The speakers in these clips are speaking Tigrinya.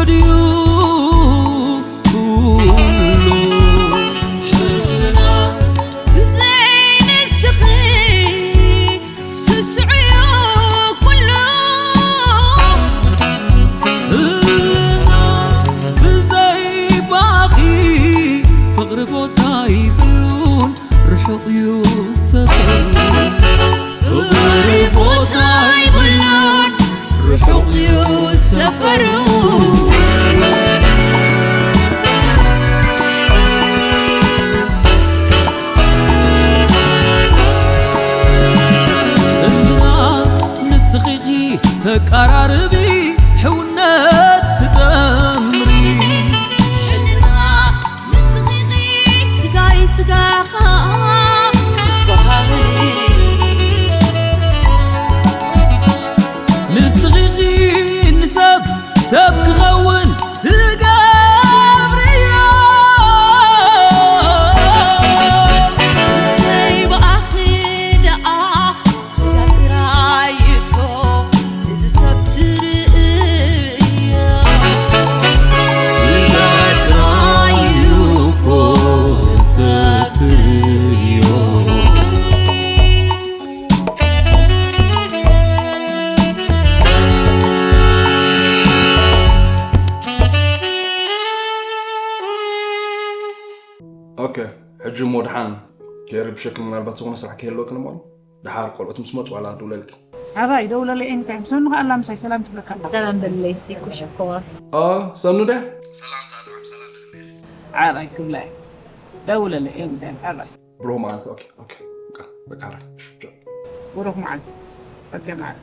ድዩ ኩሉ ሕልና ብዘይ ንስኺ ስስዑ እዩ ኩሉ። ሕልና ብዘይ ባኺ ፍቕሪ ቦታ ይብሉን ርሑቕ እዩ ሰፈሩ። ፍቕሪ ቦታ ይብሉን ርሑቕ እዩ ሰፈሩ። ሕልና ንስኺ ኢኺ ተቀራርቢ ሕውነት ትጠምሪ። ሕልና ንስኺ ኢኺ ስጋይ ስጋኻ ትበሃሪ። ንስኺ ኢኺ ንሰብ ሰብ ክኸውን ትገብርዮ። ዘይብኣኺ ደኣ ስጋ ጥራይ እኮ እዚ ሰብ ትርእዮ። ስጋ ጥራይ እኮ እዚ ሰብ ትርእዮ። ኦኬ፣ ሕጂ እሞ ደሓን ከይረብሸኪ፣ ምናልባት ዝኾነ ስራሕ ከይህልወኪ እሞ ደሓር ቆልዑት ምስ መጹ ዋላ ደውለልኪ። ዓባይ ደውለለይ፣ ኤኒታይም። ሰኑ ከኣ ኣላ ምሳይ ሰላም ትብለካ ኣላ። ሰላም በለለይ፣ ሲኩ ሽኮር። ኦ፣ ሰኑ ደ? ሰላምታ ጥዑም ሰላም በለለይ። ዓባይ ክብላይ ደውለለይ፣ ኤኒታይም ዓባይ። ብሩህ መዓልቲ። ኦኬ፣ ኦኬ። በቃ፣ በቃ፣ ራይ። እሺ፣ ቻው። ብሩህ መዓልቲ። ኦኬ፣ መዓልቲ።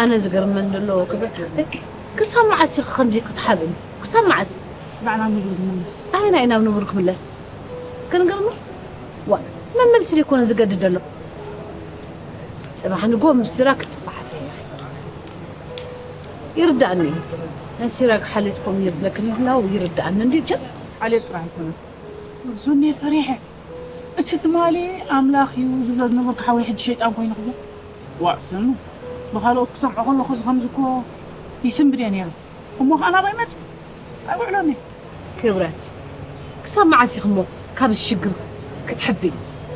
ኣነ ዝገርመን ዘሎ ክብረት ሓፍተይ፣ ክሳብ መዓስ ኢኺ ከምዚ ክትሓብእኒ? ክሳብ መዓስ? ስጋዕና ንቡር ዝምለስ። ኣየናይ ናብ ንቡር ክምለስ? እስከ ንገርኒ። ዋ፣ መመልሲ ዘይኮነ ዝገድድ ዘሎ። ጽባሕ ንግሆ ምስ ሲራክ ክትፋሓፈ ኢኺ። ይርዳእኒ እዩ። ናይ ሲራክ ሓልዮት ከምኡ ይብለኪ ምህላው ይርዳእኒ እንድዩ፣ ቸ። ሓልዮት ጥራሕ ኣይኮነን። ሶንየ ፈሪሐ። እቲ ትማሊ ኣምላኽ እዩ ዝብሎ ዝነበርኩ ሓወይ ሕጂ ሸይጣን ኮይኑ ክብል። ዋእ ሰኑ፣ ብኻልኦት ክሰምዖ ከለኹ እዚ ከምዚ እኮ ይስንብድ እየ ነይረ። እሞ ኸዓ ናባይ መጽዩ ኣይውዕሎን እየ። ክብረት፣ ክሳብ መዓስ ኢኺ እሞ ካብዚ ሽግር ክትሕቢ?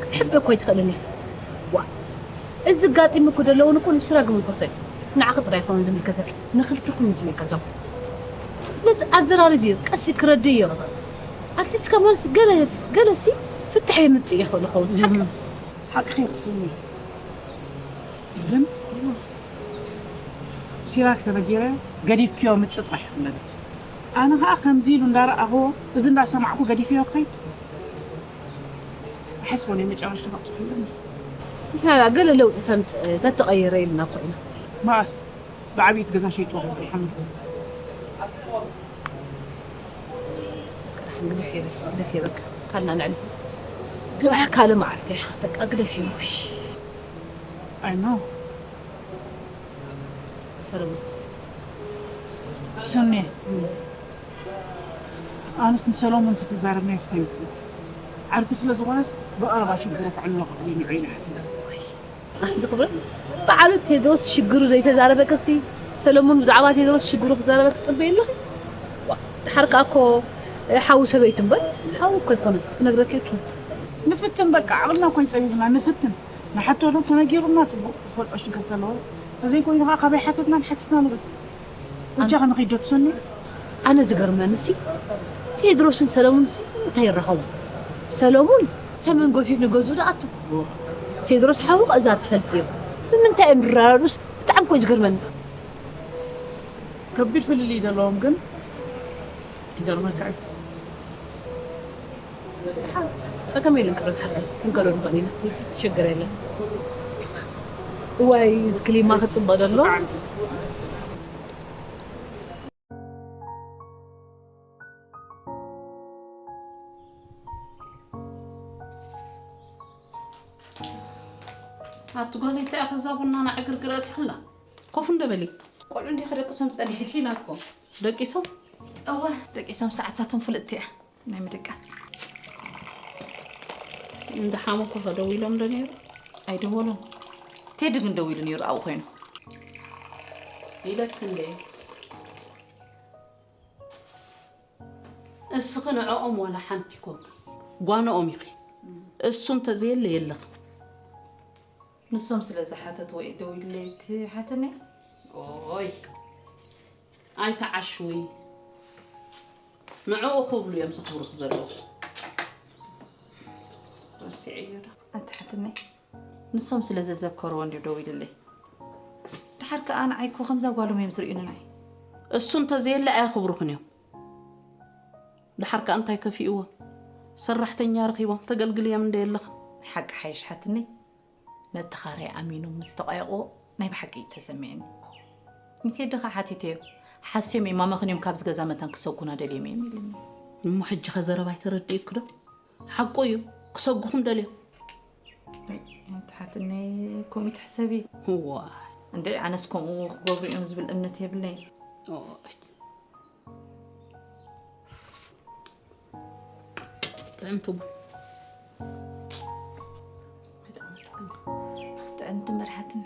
ክትሕቢ እኮ ኣይትኽእልን ኢኺ። ዋእ፣ እዚ ኣጋጢሙኪ ዘለውን እኮ ንስራ ግምልከቶ እዩ። ንዓኺ ጥራይ ኣይኮነን ዝምልከተኪ፣ ንኽልተኹም እዩ ዝምልከተኩም። ስለዚ ኣዘራርብዮ፣ ቀስ ክረድእዮ። ኣትሊስት ከማንስ ገለ ገለሲ ፍታሕ የምጽእ ይኽእል ይኸውን። ሓቂ ሓቅኺ ክስኒ ግን ሲራክ ተበጊረ ገዲፍክዮ ምጽእ ጥራሕ ይኽእለኒ። ኣነ ኸኣ ከምዚ ኢሉ እንዳረኣኽዎ እዚ እንዳሰማዕኩ ገዲፍዮ ክኸይድ ሓስቦ ናይ መጨረሽታ ከብጽሑ ኣለኒ። ንሕና ገለ ለውጢ ተምጽእ ተተቐየረ ኢልና እኮ ኢና። መኣስ ብዓብይቲ ገዛ ሸይጥዎ ክጸንሐኒ። ግደፍዮ በቃ፣ ግደፍዮ በቃ። ካልና ንዕልፍ። ጽባሕ ካልእ መዓልቲ እያ። በቃ ግደፍዮ። ውይ። I know። ሰለሙን። ሰኔ። እም። ኣነስ ንሰለሙን እንተተዛረብናዮ ስታይ ይመስለኒ። ዓርኩ ስለ ዝኾነስ ብቐረባ ሽግሩ ከዕልሎ ክኽእል እዩ ንዑ ኢለ ሓሲበ። ኣንቲ ክብረት፣ በዓሉ ቴድሮስ ሽግሩ ዘይተዛረበ ከሲ፣ ሰለሙን ብዛዕባ ቴድሮስ ሽግሩ ክዛረበ ክትጽበይ ኣለኺ? ዋ፣ ድሓር ከኣ እኮ፣ እ፣ ሓው ሰበይቱ እምበር፣ ሓው እኮ ኣይኮነን። ክነግረኪ ኢልኪ ይጽበ። ንፍትን በቃ፣ ዓቕልና እኮ ይጸቢብና፣ ንፍትን። ንሓቶ ዶ ተነጊሩና ጽቡቕ፣ ዝፈልጦ ሽግር ተለዎ። ተዘይኮይኑ ከኣ ካበይ ሓተትና ንሓቲትና ንብል። በጃኺ ንኺድ ዶ ትሰኒ? ኣነ ዝገርመንሲ፣ ቴድሮስን ሰለሙንሲ እንታይ ይራኸቡ? ሰለሙን ተመን ጎቲት ንገዝኡ ደኣቱ። ቴድሮስ ሓዊ ከእዛ ትፈልጥ እዩ። ብምንታይ እዮም ዝራረዱስ? ብጣዕሚ እኮ እዩ ዝገርመኒ። ከቢድ ፍልልይ ዘለዎም ግን ይገርመካ እዩ። ጸገም የለን ክብረት ሓፍተይ፣ ክንከዶ ንኽእል ኢና። ሽግር የለን። እዋይ፣ እዚ ክሊማ ክጽብቕ ደሎ። ኣቲ ጓለይ፣ እንታይ ኢኺ እዛ ቡናና ዕግርግር ኣእቲኽላ? ኮፍ እንዶ በሊ። ቆልዑ እንዲኺ ደቂሶም ጸኒሐ። ኢላ እኮ። ደቂሶም? እወ፣ ደቂሶም፣ ሰዓታቶም ፍልጥቲ እያ ናይ ምድቃስ። እንዳ ሓሙኩ ከደዊሎም ዶ ነይሩ? ኣይደወሉን። ቴዲ ግን ደዊሉ ነይሩ ኣብኡ ኮይኑ። ኢለክ እንደ እስኺ ንዕኦም ዋላ ሓንቲ ኮንካ ጓንኦም ኢኺ። እሱ እንተዘየለ የለኽን። ንሶም ስለ ዝሓተትዎ እዩ ደዊለይ ትሓትኒ። ኦይ ኣይትዓሽዊ። ንዕኡ ክብሉ እዮም ዘኽብሩኽ ዘለዉ። ረሲዐዮ ዶ? ኣትሓትኒ። ንሶም ስለ ዘዘከርዎ እንድዩ ደዊልለይ። ድሓር ከኣ ንዓይ እኮ ከምዛ ጓሎም እዮም ዝርእዩኒ ንዓይ። እሱ እንተዘየለ ኣየኽብሩኽን እዮም። ድሓር ከኣ እንታይ ከፊእዎ? ሰራሕተኛ ረኺቦም ተገልግልዮም እንደ የለኽን። ሓቂ ሓይሽ ሓትኒ። ነቲ ኻራይ ኣሚኑ ምስ ተቋየቑ ናይ ብሓቂ እዩ ተሰሚዕኒ። ንቴዲ ኸኣ ሓቲተዮ። ሓስዮም የማመኽን እዮም ካብዚ ገዛ መታን ክሰጉና ደልዮም እዮም ኢልኒ። እሞ ሕጂ ኸ ዘረባይ ተረዲእኪ ዶ? ሓቁ እዩ፣ ክሰጉኹም ደልዮም። ኣይ፣ ኣንቲ ሓትነይ ከምኡ ትሕሰቢ? እዋይ። እንድዒ ኣነስ ከምኡ ክገብሩ እዮም ዝብል እምነት የብለይን። ኦይ። ጥዕምቲ ቡን። ጥዕምቲ መርሓትኒ።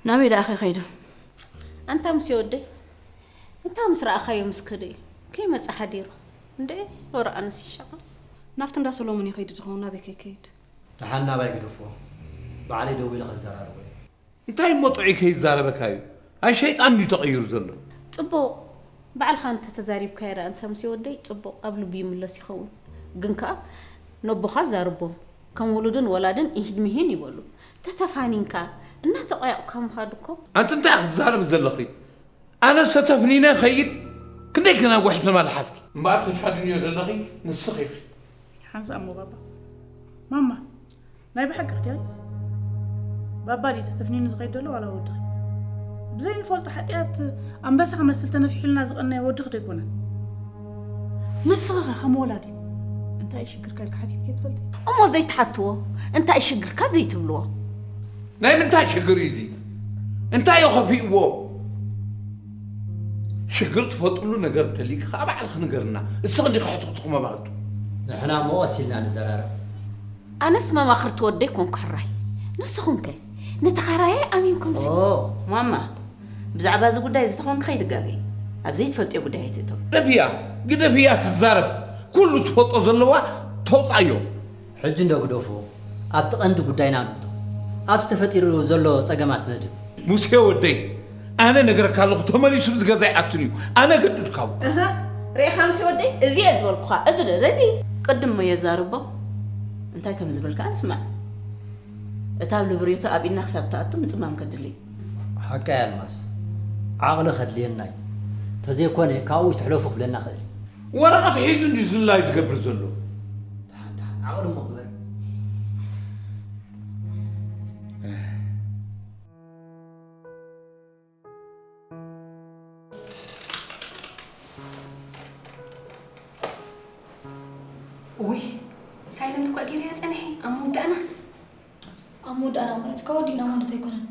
ናበይ ደኣ ከ ከይዱ? ኣንታ ሙሴ ወደይ፣ እንታይ ምስ ረኣኻዮ ምስ ከደ እዩ? ከይመጽእ ሓዲሩ። እንዴ፣ ወረ ኣነስ ይሻቐል። ናብቲ እንዳ ሰሎሞን እዩ ከይዱ ዝኸውን፣ ናበይ ከይከይድ? ደሓን ናባይ ግደፎ። ባዕለይ ደዊለ ከዘራርቦ እየ። እንታይ እሞ ጥዑይ ከይዛረበካ እዩ? ኣይ ሸይጣን ድዩ ተቐይሩ ዘሎ? ጽቡቕ። ባዕልኻ እንተ ተዛሪብካዮ ደኣ እንተ ሙሴ ወደይ ጽቡቕ ኣብ ልቡ ይምለስ ይኸውን። ግን ከኣ ነቦኻ ዛርቦም። ከም ውሉድን ወላድን ኢሂድ ምሂን ይበሉ። ተተፋኒንካ እናተቋየቕካ ምኻድ እኮ። ኣንቲ እንታይ ክትዛረቢ ዘለኺ? ኣነስ ተተፍኒነ ኸይድ ክንደይ ከናጓሒ ትማሊ ሓዝኪ? እምበኣር ተሻድንዮ ዘለኺ ንስኺ ኢኺ። ሓንሳእ እሞ ባባ። ማማ፣ ናይ ብሓቂ ክትያይ? ባባ ድዩ ተተፍኒኑ ዝኸይድ ዘሎ ዋላ ወድኺ? ብዘይንፈልጦ ሓጢኣት ኣንበሳ ክመስል ተነፊሑልና ዝቐነየ ወድኺ ዶ ኣይኮነን? ንስኺ ኸ ከም ወላዲት እንታይ እዩ ሽግርካ ኢልካ ሓቲትኪ ትፈልጢ? እሞ ዘይትሓትዎ እንታይ እዩ ሽግርካ ዘይትብልዎ? ናይ ምንታይ ሽግር እዩ እዚ? እንታይ እዩ ኸፊእዎ? ሽግር ትፈጥሉ ነገር እንተሊኪ ኸዓ ባዕልኺ ንገርና። እስኺ እንዲኺ ሕትኽትኽ መባልቱ። ንሕና እሞ ቀስ ኢልና ንዘራረብ። ኣነስ መማኽርቲ ወደይ ኮንኩ ሕራይ። ንስኹም ከ? ነቲ ኻራየ ኣሚንኩም ሲ? ኦ፣ ማማ፣ ብዛዕባ እዚ ጉዳይ እዚ ተኾንኪ ከይትጋገይ። ኣብ ዘይትፈልጥዮ ጉዳይ ኣይትእተው። ግደፍያ፣ ግደፍያ ትዛረብ። ኩሉ ትፈልጦ ዘለዋ ተውጻዮ። ሕጂ እንዶ ግደፎ፣ ኣብቲ ቀንዲ ጉዳይና ንእቶ። ኣብዚ ተፈጢሩ ዘሎ ጸገማት ነድህብ። ሙሴ ወደይ፣ ኣነ ነግረካ ኣለኹ፣ ተመሊሱ ኣብዚ ገዛ ኣይኣቱን እዩ። ኣነ ገድድካቡ። እህ፣ ርኢኻ ሙሴ ወደይ፣ እዚ እየ ዝበልኩኻ፣ እዚ ዶ፣ እዚ? ቅድም እሞ የዛርቦ፣ እንታይ ከም ዝብል ከኣ ንስማዕ። እታ ኣብ ልብርዮቶ ኣብ ኢድና ክሳብ ትኣቱ ምጽማም ከድሊ እዩ። ሓቃ እያ ኣልማዝ፣ ዓቕሊ ከድልየና እዩ። ተዘይኮነ ካብኡ ይትሕለፉ ክብለና ክእል እዩ። ወረቐት ሒዙ እንድዩ ዝላይ ዝገብር ዘሎ። ደሓን፣ ደሓን፣ ዓቕሊ እሞ ግበር። ውይ፣ ሳይለንት እኳ ገይረያ ጸኒሐ፣ ኣብ መወዳእናስ። ኣብ መወዳእና ማለት እኳ ወዲእና ማለት ኣይኮነን።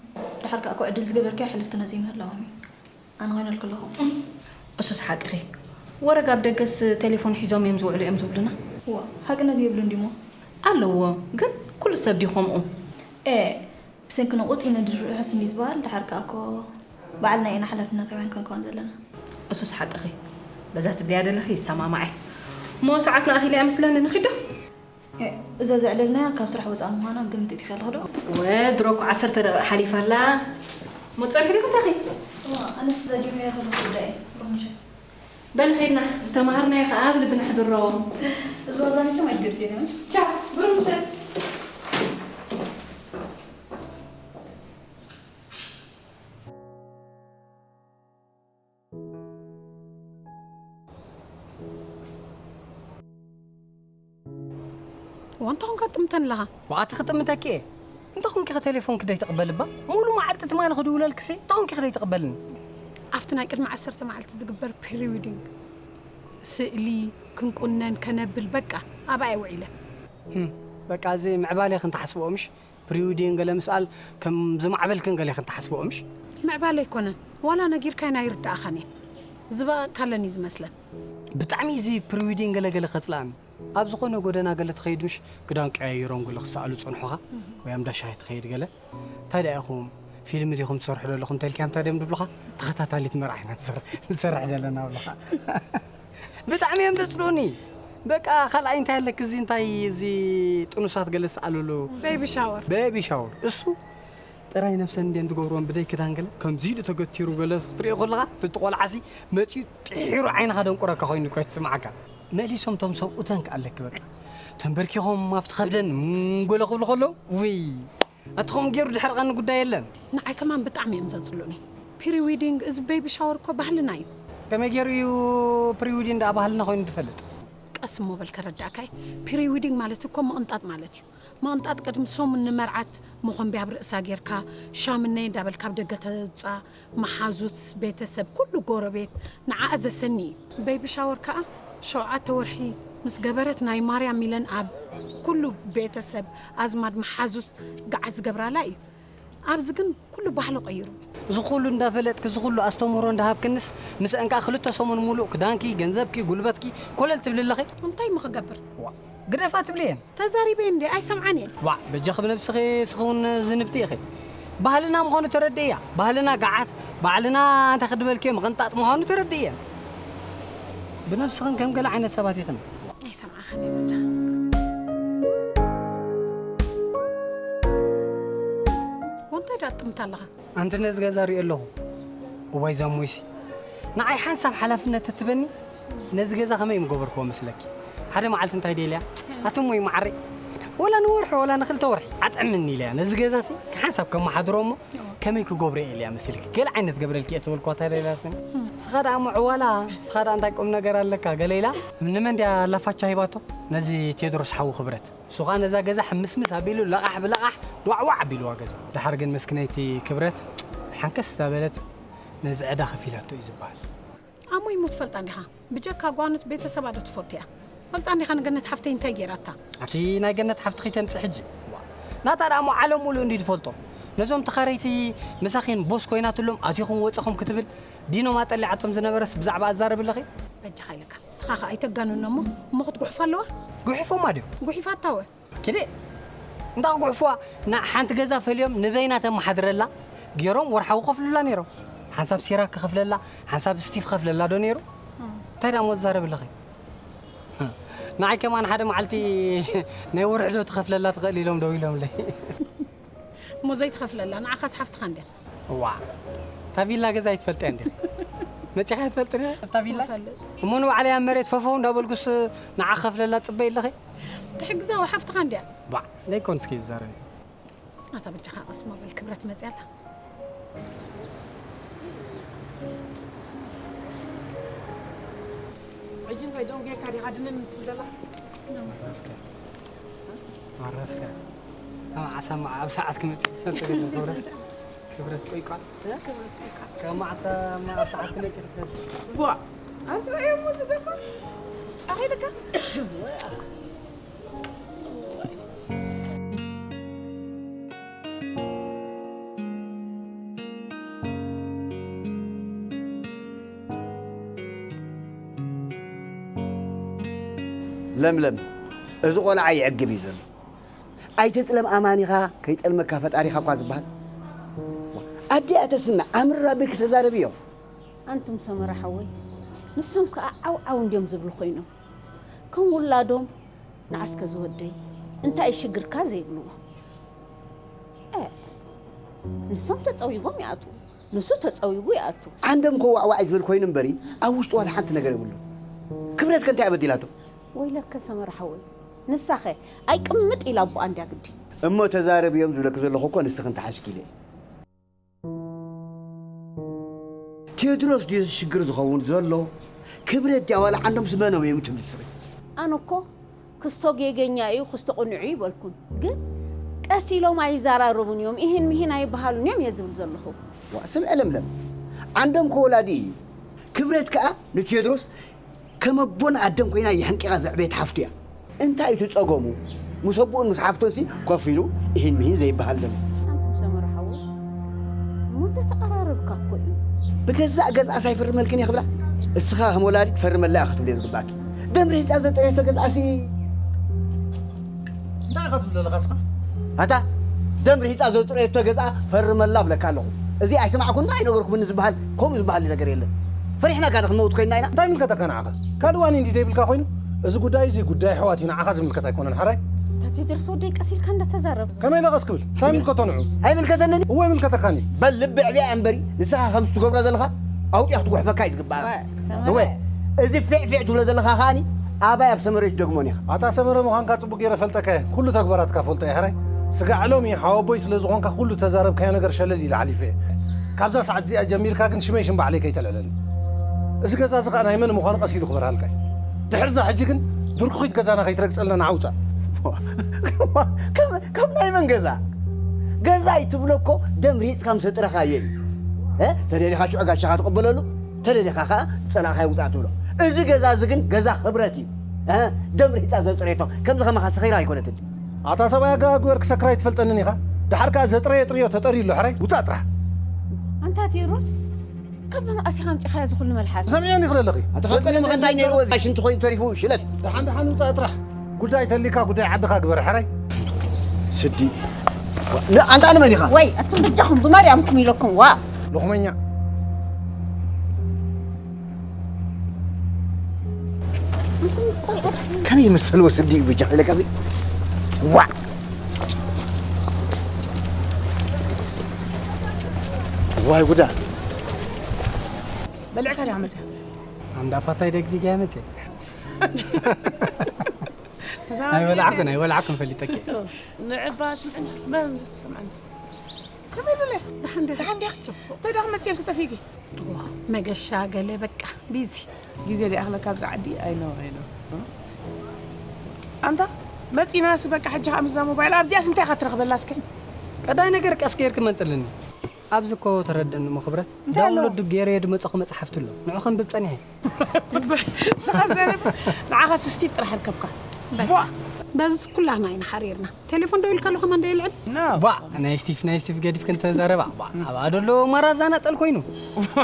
ድሓር ከኣ እኮ ዕድል ዝገበርካዮ ሕልፍትና ዘይምህላዎም እዩ። ኣነ ኮይነልኪ ኣለኹ። እሱስ ሓቅኺ። ወረግ ኣብ ደገስ ቴሌፎን ሒዞም እዮም ዝውዕሉ እዮም ዝብሉና። እዋ፣ ሓቅነት የብሉን ድዩሞ? ኣለዎ፣ ግን ኩሉ ሰብ ድዩ ከምኡ? ኤ፣ ብሰንኪ ነቑጽ ኢነ ድርሑ ስኒ ዝበሃል፣ ድሓር ከኣ እኮ ባዕልና ኢና ሓላፍነታውያን ክንከውን ዘለና። እሱስ ሓቅኺ። በዛ ትብልያ ዘለኺ ይሰማማዕ እየ። እሞ ሰዓትና ኣኺላ እያ መስለኒ፣ ንኺድ ዶ? ኤ፣ እዛ ዘዕለልናያ ካብ ስራሕ ወጻኢ ምዃና ግምት እቲኺ ኣለኺ ዶ? ወ፣ ድሮ እኮ ዓሰርተ ደቂቕ ሓሊፋ ኣላ። እሞ ትጸንሒ ዲኺ ትረኺ? እዋ፣ ኣነስ እዛ ጀሚረያ ዘለኹ ጉዳይ እየ። ብሩኽ ምሸት። በል ኸይድና፣ ዝተማሃርናዮ ኸኣ ኣብ ልቢ ነሕድሮ። እዚ ዋዛ መቸም ኣይትገድፍዮ ነሽ። ቻው፣ ብሩኽ ምሸት። እዋ፣ እንታይ ኾንካ ትጥምተኒ ኣለኻ? ዋዕቲ ክጥምተኪ እየ። እንታይ ኾንኪ ኸ ቴሌፎንኪ ደይትቕበሊ እባ? ሙሉ መዓልቲ ትማሊ ክድውለልክሲ፣ እንታይ ኾንኪ ኸ ደይትቕበልኒ? ኣብቲ ናይ ቅድሚ ዓሰርተ መዓልቲ ዝግበር ፕሪ ዊዲንግ ስእሊ ክንቁነን ከነብል፣ በቃ፣ ኣብኣ እየ ውዒለ። ህም፣ በቃ እዚ ምዕባለ ክንተሓስብኦ ምሽ? ፕሪዊዲን ገለ ምስኣል ከም ዝማዕበልክን ገለ ክንተሓስብኦ ምሽ? ምዕባለ ኣይኮነን። ዋላ ነጊርካይን ኣይርድኣኻን እየ። ዝበቐቕካለን እዩ ዝመስለን። ብጣዕሚ እዚ ፕሪዊዲን ገለ ገለ ከጽልኣኒ። ኣብ ዝኾነ ጎደና ገለ ትኸይድ ምሽ ክዳን ቀያይሮም ገለ ክሰኣሉ ጸንሖኻ? ወይ ኣምዳ ሻሂ ትኸይድ ገለ? እንታይ ደኣ ኢኹም ፊልም ዲኹም ትሰርሑ ዘለኹም እንተልካዮም እንታይ ድዮም ድብሉኻ? ተኸታታሊት መርዓ ኢና ንሰርሕ ዘለና ብሉኻ። ብጣዕሚ እዮም ደጽልኡኒ። በቃ ካልኣይ እንታይ ኣለክ እዚ እንታይ እዚ ጥኑሳት ገለ ዝሰኣልሉ ቤቢ ሻወር። ቤቢ ሻወር እሱ ጥራይ ነብሰን እንድየን ዝገብርወን ብደይ ክዳን ገለ ከምዚ ኢሉ ተገቲሩ ገለ ክትሪኦ ከለኻ እቲ ቆልዓሲ መጺኡ ጥሒሩ ዓይንኻ ደንቁረካ ኮይኑ እኮ ይስምዓካ። መሊሶም ቶም ሰብኡተን ከኣለክ በቃ ተንበርኪኾም ኣብቲ ከብደን ምንጎለ ክብሉ ከለዉ ውይ ኣቲ ከምኡ ገይሩ ድሕርቐኒ ጉዳይ የለን። ንዓይ ከማን ብጣዕሚ እዮም ዘጽሉኒ። ፕሪ ዊዲንግ እዚ ቤቢ ሻወር እኮ ባህልና እዩ። ከመይ ገይሩ እዩ ፕሪ ዊዲንግ ደኣ ባህልና ኮይኑ ዝፈልጥ? ቀስ እሞ በል ከረዳእካ እዩ። ፕሪ ዊዲንግ ማለት እኮ ምቕንጣጥ ማለት እዩ። ምቕንጣጥ ቅድሚ ሰሙን ንመርዓት መኾንብያ ኣብ ርእሳ ጌርካ ሻምነይ እንዳበልካ ኣብ ደገ ተውፃ መሓዙት ቤተሰብ ኩሉ ጎረቤት ንዓኣ ዘሰኒ እዩ። ቤቢ ሻወር ከዓ ሸውዓተ ወርሒ ምስ ገበረት ናይ ማርያም ሚለን ኣብ ኩሉ ቤተሰብ ኣዝማድ መሓዙት ገዓት ዝገብራላ እዩ። ኣብዚ ግን ኩሉ ባህሊ ቀይሩ። እዚ ኩሉ እንዳፈለጥኪ እዚ ኩሉ ኣስተምህሮ እንዳሃብክንስ ምስአን ከዓ ክልተ ሰሙን ሙሉእ ክዳንኪ ገንዘብኪ ጉልበትኪ ኮለል ትብሊ ኣለኺ። እንታይ እሞ ክገብር? ዋ ግደፋ ትብልየን። ተዛሪበ እንዴ ኣይሰምዓን እየን። ዋዕ በጃኺ ብነብስኺ ስኺ እውን ዝንብቲ ኢኺ። ባህልና ምዃኑ ተረድእያ። ባህልና ገዓት ባዕልና እንታይ ክድበልክዮ ምቕንጣጥ ምዃኑ ተረድእየን። ብነብስኽን ከም ገለ ዓይነት ሰባት ኢኽን። ኣይሰምዓኽን እየ በጃ። ወንታይ ዳ ጥምት ኣለኻ? ኣንቲ ነዚ ገዛ ሪኦ ኣለኹ። እዋይ ዛሞይሲ ንዓይ ሓንሳብ ሓላፍነት ተትበኒ ነዚ ገዛ ከመይ ምገበርክዎ መስለኪ? ሓደ መዓልቲ እንታይ ደልያ ኣቶም ወይ መዓረይ ወላ ንወርሒ ወላ ንክልተ ወርሒ ኣጥዕምኒ ኢለያ ነዚ ገዛ ሲ ሓንሳብ ከመሓድሮ እሞ ከመይ ክገብሮ እየ ኢለያ መስልኪ? ገለ ዓይነት ገብረልኪ እየ ተበልኳ እንታይ ደልያትኒ? ስኻ ደኣ እሞ ዕዋላ ስኻ ደኣ እንታይ ቁም ነገር ኣለካ ገለ ኢላ ንመን ድያ ላፋቻ ሂባቶ ነዚ ቴድሮስ ሓዊ ክብረት? እሱ ኸኣ ነዛ ገዛ ሕምስምስ ኣቢሉ ለቓሕ ብለቓሕ ዷዕዋዕ ኣቢልዋ ገዛ። ደሓር ግን መስኪነይቲ ክብረት ሓንከስ ስታ በለት ነዚ ዕዳ ከፊላቶ እዩ ዝበሃል። ኣሞ ይሞ ትፈልጣ እንዲኻ ብጀካ ጓኖት ቤተሰባ ዶ ትፈቱ እያ? ፈልጣ እንዲኻ ንገነት ሓፍተይ እንታይ ገይራታ? ኣቲ ናይ ገነት ሓፍትኺ ተምጽእ ሕጂ። ዋ፣ ናታ ደኣ እሞ ዓለም ሙሉእ እንዲ ዝፈልጦ። ነዞም ተኻረይቲ ምሳኺን ቦስ ኮይናትሎም ኣቲኹም ወጸኹም ክትብል ዲኖም ኣጠሊዓቶም ዝነበረስ ብዛዕባ ኣዛርብ ኣለኺ? በጃኻ ኢለካ። ንስኻ ኸኣ ኣይተጋንኖ እሞ፣ እሞ ክትጉሕፋ ኣለዋ? ጉሒፎማ ድዮም? ጉሒፋታ ወ። ኪዲ እንዳ ክጉሕፍዋ ና ሓንቲ ገዛ ፈልዮም ንበይና ተመሓድረላ ገይሮም ወርሓዊ ከፍሉላ ነይሮም። ሓንሳብ ሲራክ ክኸፍለላ፣ ሓንሳብ ስቲቭ ክኸፍለላ ዶ ነይሩ? እንታይ ደኣ እሞ ዝዛረብ ኣለኺ? ንዓይ ከማን ሓደ መዓልቲ ናይ ወርሒ ዶ ትኸፍለላ ትኽእል ኢሎም ደው ኢሎምለይ። እሞ ዘይትኸፍለላ ንዓኻስ ሓፍትኻ እንድያ። እዋ እታ ቪላ ገዛ ኣይትፈልጥያ እንዲኺ? መፂኻ ትፈልጥ ዶ ኣብታ ቪላ? እፈልጥ። እሞ ንባዕለይ ኣብ መሬት ፈፈው እንዳበልኩስ ንዓ ክኸፍለላ ትፅበይ ኣለኺ? ትሕግዛ ሓፍትኻ እንድያ። ባዕ ዘይኮን እስኪ ይዛረብ። ኣታ በጃኻ ቀስ ሞ በል ክብረት መፅያ ኣላ። ሕጂ እንታይ ደንጉየካ ዲኻ ድንን ትብል ዘላ? ማራስካ ማራስካ ኣብ ዓሳ ኣብ ሰዓት ክመፅእ ትፈልጥ ገለ ክብረት ክብረት ቆይቋል ካብ ማዕሳ ኣብ ሰዓት ክመፅእ ክትፈልጥ ቧ ኣንተ ራእዮ ሞ ዝደፋ ኣኺልካ ለምለም፣ እዚ ቆልዓ ይዕግብ እዩ ዘሎ። ኣይትጥለም ኣማኒኻ፣ ከይጠልመካ ፈጣሪኻ እኳ ዝበሃል። ኣዲኣ ተስምዕ፣ ኣምርር ኣቢልኪ ተዛረብዮ። ኣንቱም ሰመረ ሓወይ፣ ንሶም ከኣ ዓው ዓው እንድዮም ዝብሉ ኮይኖም። ከም ውላዶም ንዓ እስከ ዝወደይ እንታይ እዩ ሽግርካ ዘይብልዎ። ኤእ ንሶም ተጸዊጎም ይኣትዉ ንሱ ተጸዊጉ ይኣቱ። ዓንዶም እኮ ዋዕዋዕ እዩ ዝብል ኮይኑ እምበሪ ኣብ ውሽጡ ዋላ ሓንቲ ነገር የብሉን። ክብረት ከ እንታይ እያ በዲላቶ? ወይለከ ሰመረ ሓወይ ንሳኸ ኣይቅምጥ ኢላ ኣቦኣ እንድያ ግዲ። እሞ ተዛረብዮም ዝብለኪ ዘለኹ እኮ ንስኺ እንተሓሽኪ ኢለ እየ። ቴድሮስ ድዩ እዚ ሽግር ዝኸውን ዘሎ? ክብረት ድያ ዋላ ዓንዶምስ መነው እዮም ትብሊ ንስኺ? ኣነ እኮ ክስቶ ጌገኛ እዩ ክስቶ ቅኑዕ እዩ ይበልኩን። ግን ቀስ ኢሎም ኣይዘራረቡን እዮም፣ ኢሂን ሚሂን ኣይበሃሉን እዮም እየ ዝብል ዘለኹ። ዋእ ስምዒ ለምለም፣ ዓንዶም እኮ ወላዲ እዩ። ክብረት ከኣ ንቴድሮስ ከም ኣቦን ኣደን ኮይና የሕንቂቓ ዘዕበየት ሓፍቱ እያ። እንታይ እዩ እቲ ጸገሙ? ምስ ኣቦኡን ምስ ሓፍቱንሲ ኮፍ ኢሉ እሂን ምሂን ዘይበሃል ዘሎ። ኣንቱም ሰመረ ሓወይ፣ እሞ እንታይ ተቐራረብካ እኮ እዩ። ብገዛእ ገዝኣስ ኣይፍርመልክን እየ ክብላ? እስኻ ከም ወላዲት ፈርመላ ኢኻ ክትብልዮ ዝግባእኪ። ደም ርሂጻ ዘጥረየቶ ገዝኣሲ እንታይ ኢኻ ትብል ዘለኻ እስኻ? ኣታ ደም ርሂጻ ዘጥረየቶ ገዝኣ ፈርመላ እብለካ ኣለኹ። እዚ ኣይሰማዕኩን ኣይነበርኩምን ዝበሃል ከምኡ ዝበሃል ነገር የለን። ፈሪሕናካ ዶ ክንመውት ኮይንና ኢና? እንታይ ይምልከተካ ንዓኻ? ካልእ ዋኒን ድዩ ዘይብልካ ኮይኑ? እዚ ጉዳይ እዚ ጉዳይ ኣሕዋት እዩ፣ ንዓኻ ዝምልከት ኣይኮነን ሕራይ። ኣታ ቴድሮስ ወደይ ቀስ ኢልካ እንዳተዛረብ። ከመይ ኢለ ቀስ ክብል? እንታይ ይምልከቶ ንዑ? ኣይምልከተንን እዩ። እወ ይምልከተካን እዩ። በል ልቢ ዕብያ እምበሪ ንስኻ ከምዚ ትገብሮ ዘለኻ ኣውጺኣ ክትጉሕፈካ እዩ ዝግባእ። ሰመረ። እወ፣ እዚ ፊዕ ፊዕ ትብሎ ዘለኻ ከኣኒ ኣባይ ኣብ ሰመረ ትደግሞን ኢኻ። ኣታ ሰመረ ምዃንካ ጽቡቅ ገይረ ፈልጠካ እየ። ኩሉ ተግባራትካ ፈልጦ እየ ሕራይ። ስጋዕ ሎሚ ሓወቦይ ስለ ዝኾንካ ኩሉ ተዛረብካዮ ነገር ሸለል ኢለ ሓሊፈ እየ። ካብዛ ሰዓት እዚኣ ጀሚርካ ግን ሽመይ ሽም ባዕለይ ከይተልዕለኒ። እዚ ገዛ እዚ ኸኣ ናይ መን ምዃኑ ቀስ ኢሉ ክበርሃልካ እዩ። ድሕርዛ ሕጂ ግን ድርኩኺት ገዛና ከይትረግጸልና ንዓ ውጻእ። ካብ፣ ካብ ናይ መን ገዛ? ገዛ ኣይትብሎ እኮ ደም ሪጽካ ምስ ኣጥረኻዮ እዩ። እ? ተደሊኻ ሽዑ ጋሻኻ ትቕበለሉ፣ ተደሊኻ ኸኣ ዝጸላእኻዮ ውጻእ ትብሎ። እዚ ገዛ እዚ ግን ገዛ ክብረት እዩ። እ? ደም ሪጻ ዘጥረየቶ ከምዚ ከማኻ ሰኺራ ኣይኮነትን። ኣታ ሰብኣይ ኣገባብ ግበር ክሰክር ኣይትፈልጠንን ኢኻ። ደሓር ከኣ ዘጥረየ ጥርዮ ተጠርዩ ኣሎ ሕራይ ውጻእ ጥራሕ። ኣንታ ቴድሮስ ካብ መን ኣሲኻ ኣምጺኻዮ እዚ ኩሉ መልሓስ? ሰሚዐኒ ክለለኺ። ኣታ ካብ ቅድሚ እንታይ ነይርዎ እዚ ሽንቲ ኮይኑ ተሪፉ ሽለት። ደሓን ደሓን ውጻእ ጥራሕ። ጉዳይ ተሊካ ጉዳይ ዓድኻ ግበር ሕራይ። ስዲ። ን-፣ ኣንታ ንመን ኢኻ? ወይ ኣቱም በጃኹም ብማርያምኩም ኢለኩም ዋ። ሎኽመኛ። ኣንቱም ምስ ቆልዑ ከመይ ይመስል ወስዲ እዩ ብጃ ኢለካ እዚ? ዋ! ዋይ ጉዳ! በልዕካ ዲኻ መጽያ? ኣንዳ ፋታይ ደግዲጋ እያ መጽያ። እዛ ኣይበላዕኩን፣ ኣይበላዕኩን ፈሊጠኪ። ንዕባ ስምዕኒ፣ መን ስምዕኒ? ከመይ ኢሉለ? ደሓን ዲኻ? ደሓን ዲኻ? እንታይ ደኣ ክመጽእ ኢልኪ ጠፊእኪ? እዋ፣ መገሻ ገለ በቃ ቢዚ። ግዜ ዲኣ ክለካ ኣብዚ ዓዲ ኣይነውረይኖ። ኣንታ መጺናስ በቃ ሕጂ ከኣ ምስዛ ሞባይል ኣብዚኣስ እንታይ ኢኻ ትረኽበላ እስከ? ቀዳይ ነገር ቀስ ጌርኪ መንጥልኒ። ኣብዚ እኮ ተረድእኒ እሞ ክብረት። እንታይ ኣለዎ? ዳውንሎድ ገይረዮ ድመጸኹ መጽሓፍቲ ኣሎ። ንዑ ከንብብ ጸኒሐ። ንስኻ ዘረብ ንዓኻስ ስቲቭ ጥራሕ ኣርከብካ። በቃ። ቧ! በዚ ኩላና ኢና ሓሪርና። ቴሌፎን ደው ኢልካሉ ከማን ደየልዕል? ኖ። ቧ! ናይ ስቲፍ፣ ናይ ስቲፍ ገዲፍክ እንተዛረባ። ቧ! ኣብኣ ደሎ ማራ ዛናጠል ኮይኑ።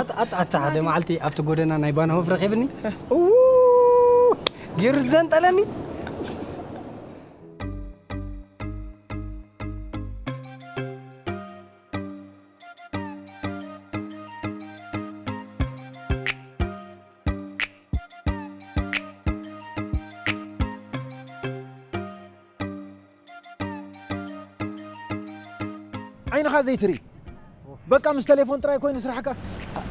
ኣት-፣ ኣት-፣ ኣታ ሓደ መዓልቲ ኣብቲ ጎደና ናይ ባንሆፍ ረኺብኒ። እው! ገይሩ ዘንጠለኒ። ዓይንኻ ዘይትርኢ። በቃ ምስ ቴሌፎን ጥራይ ኮይኑ ስራሕካ።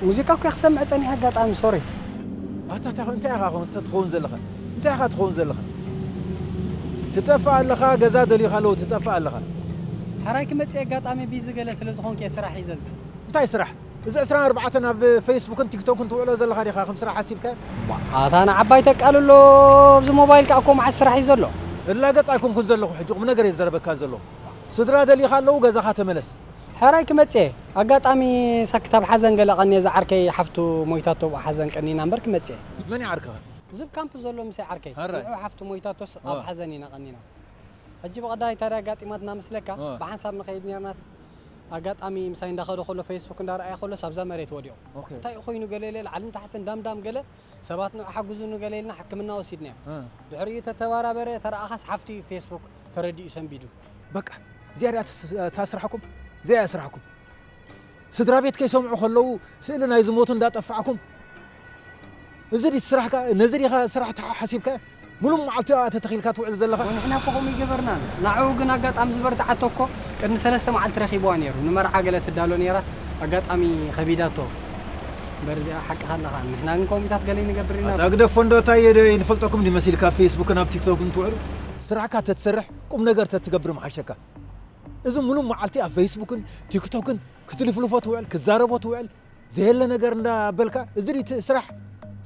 ሙዚቃ እኮ እየ ክሰምዕ ጸኒሐ ኣጋጣሚ፣ ሶሪ። ኣታ፣ ኣታ፣ እንታይ ኢኻ ኾን-፣ ትኸውን ዘለኻ? እንታይ ኢኻ ትኸውን ዘለኻ? ትጠፍእ ኣለኻ፣ ገዛ ደሊኻ ኣለዉ፣ ትጠፍእ ኣለኻ። ሕራይ ክመጽእ ኣጋጣሚ ቢዚ ገለ ስለ ዝኾንኩ እየ ስራሕ ሒዘ ኣብዚ። እንታይ ስራሕ? እዚ ዕስራን ኣርባዕተን ኣብ ፌስቡክን ቲክቶክን ትውዕሎ ዘለኻ ዲኻ ከም ስራሕ ሓሲብካ? ኣታ ንዓባይ ተቃልሎ፣ ኣብዚ ሞባይል ከኣ እኮ መዓት ስራሕ እዩ ዘሎ። እላገጽ ኣይኮንኩን ዘለኹ፣ ሕጂ ቁም ነገር እየ ዝዘረበካ ዘለኹ። ስድራ ደሊኻ ኣለዉ፣ ገዛኻ ተመለስ። ሕራይ ክመጽእ እየ። ኣጋጣሚ ሳክት ኣብ ሓዘን ገለ ቀንየ፣ እዛ ዓርከይ ሓፍቱ ሞይታቶ፣ ብኡ ሓዘን ቀኒና እምበር ክመጽእ እየ። መን እዩ ዓርከኻ? ዝብ ካምፕ ዘሎ ምሳይ ዓርከይ። ሕራይ። ንዑ ሓፍቱ ሞይታቶስ ኣብ ዋ። ሓዘን ኢና ቀኒና። ሕጂ ብቐዳይ ታዲያ ኣጋጢማትና መስለካ? ዋ። ብሓንሳብ ንኸይድ ኔርናስ፣ ኣጋጣሚ ምሳይ እንዳኸደ ከሎ፣ ፌስቡክ እንዳረኣየ ከሎስ ኣብዛ መሬት ወዲቑ። ኦኬ። እንታይ ኮይኑ ገለ ኢለ ላዕልን ታሕትን ዳምዳም ገለ፣ ሰባት ንዑ ሓግዙኒ ገለ ኢልና ሕክምና ወሲድናዮ። እ። ድሕሪኡ ተተባራበረ፣ ተረኣኻስ ሓፍቱ እዩ ፌስቡክ ተረዲኡ ሰንቢዱ። በቃ፣ እዚኣ ድኣ ትስ-፣ እታ ስራሕኩም፣ እዚኣ እያ ስራሕኩም። ስድራ ቤት ከይሰምዑ ከለዉ ስእሊ ናይ ዝሞቱ እንዳጠፋዕኩም፣ እዚ ድዩ ስራሕካ? ነዚ ዲኻ ስራሕ ተሓ-፣ ሓሲብካ? ሙሉእ መዓልቲ ኣብኣ ተተኺልካ ትውዕል ዘለኻ? ንሕና እኮ ከምኡ ይገበርና። ንዓኡ ግን ኣጋጣሚ ዝበርትዓቶ እኮ ቅድሚ ሰለስተ መዓልቲ ረኺብዋ ነይሩ። ንመርዓ ገለ ትዳሎ ነይራስ ኣጋጣሚ ከቢዳቶ። እምበር እዚኣ ሓቅኻ ኣለኻ። ንሕና ግን ከምኡታት ገለ ይንገብር ኢና። ኣታ ግደፎ እንዶ፣ እንታይ እየ ዶ ይንፈልጠኩም ድዩ መሲልካ ኣብ ፌስቡክን ኣብ ቲክቶክን ትውዕሉ? ስራሕካ ተትሰርሕ ቁም ነገር ተትገብር ምሓሸካ። እዚ ሙሉእ መዓልቲ ኣብ ፌስቡክን ቲክቶክን ክትልፍልፎ ትውዕል፣ ክዛረቦ ትውዕል፣ ዘየለ ነገር እንዳበልካ፣ እዚ ድዩ እቲ ስራሕ?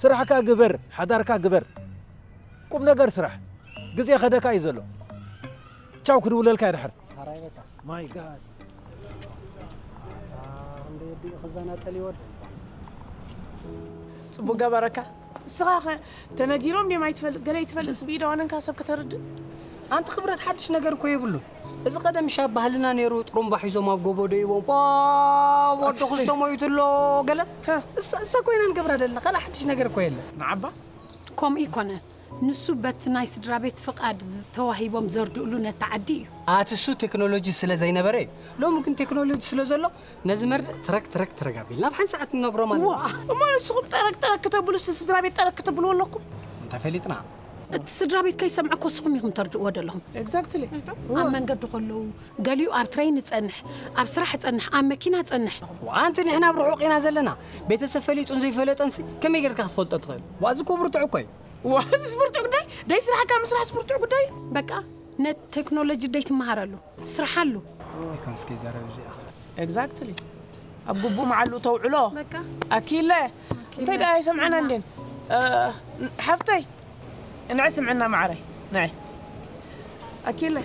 ስራሕካ ግበር፣ ሓዳርካ ግበር። ቁም ነገር ስራሕ። ግዜ ከደካ እዩ ዘሎ። ቻው ክድውለልካ እየ ድሕር። ሓራይ በቃ። ማይ ጋድ። ኣታ፣ ክንደይ ኣዲኡ ክዘናጠል ይወድ። ጽቡቅ ገበረካ። ንስኻ ኸ ተነጊሮም ድዮም ኣይትፈልጥ፣ ገለ ኣይትፈልጥ፣ ስብኢዶ ዋነንካ ሰብ ከተርድእ? ኣንቲ ክብረት ሓድሽ ነገር እኮ የብሉን። እዚ ቀደም ሻብ ባህልና ነይሩ፣ ጥሩምባ ሒዞም ኣብ ጎቦ ደይቦም፣ "ዋ፣ ወዲ ኣስሊ። ክስቶ ሞይቱ ኣሎ" ገለ። ሃ። እሳ፣ እሳ ኮይና ንገብራ ዘለና፣ ካልእ ሓድሽ ነገር እኮ የለን። ንዓባ? ከምኡ ይኮነ። ንሱ በቲ ናይ ስድራ ቤት ፍቓድ ዝ-፣ ተዋሂቦም ዘርድእሉ ነቲ ዓዲ እዩ። ኣቲ እሱ ቴክኖሎጂ ስለ ዘይነበረ እዩ። ሎሚ ግን ቴክኖሎጂ ስለ ዘሎ፣ ነዚ መርድእ ትረክ፣ ትረክ፣ ትረክ ኣቢልና ኣብ ሓንቲ ሰዓት ንነግሮም ኣለና። ዋ፣ እሞ ንስኹም ጠረቅ፣ ጠረቅ ክተብሉ፣ እስቲ ስድራ ቤት ጠረቅ ክተብልዎ ኣለኩም። እንተፈሊጥና። እቲ ስድራ ቤት ከይሰምዐ እኮ ንስኹም ኢኹም ተርድእዎ ዘለኹም። ኤግዛክትሊ። ኣብ መንገዲ ከለዉ፣ ገሊኡ ኣብ ትሬን ይጸንሕ፣ ኣብ ስራሕ ይጸንሕ፣ ኣብ መኪና ይጸንሕ። ዋ፣ ኣንቲ ንሕና ኣብ ርሑቕ ኢና ዘለና። ቤተሰብ ፈሊጡን ዘይፈለጠንሲ ከመይ ጌርካ ክትፈልጦ ትኽእል? ዋ፣ እዚ እኮ ብርቱዕ እኮ እዩ። ዋ፣ እዚ ብርቱዕ ጉዳይ፣ ደይ ስራሕካ ምስራሕ ብርቱዕ ጉዳይ። በቃ፣ ነቲ ቴክኖሎጂ ደይ ትመሃረሉ፣ ስርሓሉ። ኣይኮን እስኪ ዘረብ እዚኣ። ኤግዛክትሊ። ኣብ ግቡእ መዓሉ ተውዕሎ። በቃ። ኣኪለ። ኣኪለ። እንታይ ደኣ ኣይሰምዓና እንዴን? እ፣ ሓፍተይ። እንዐ ስምዕና ማዕረይ። ንዐ። ኣኪለ።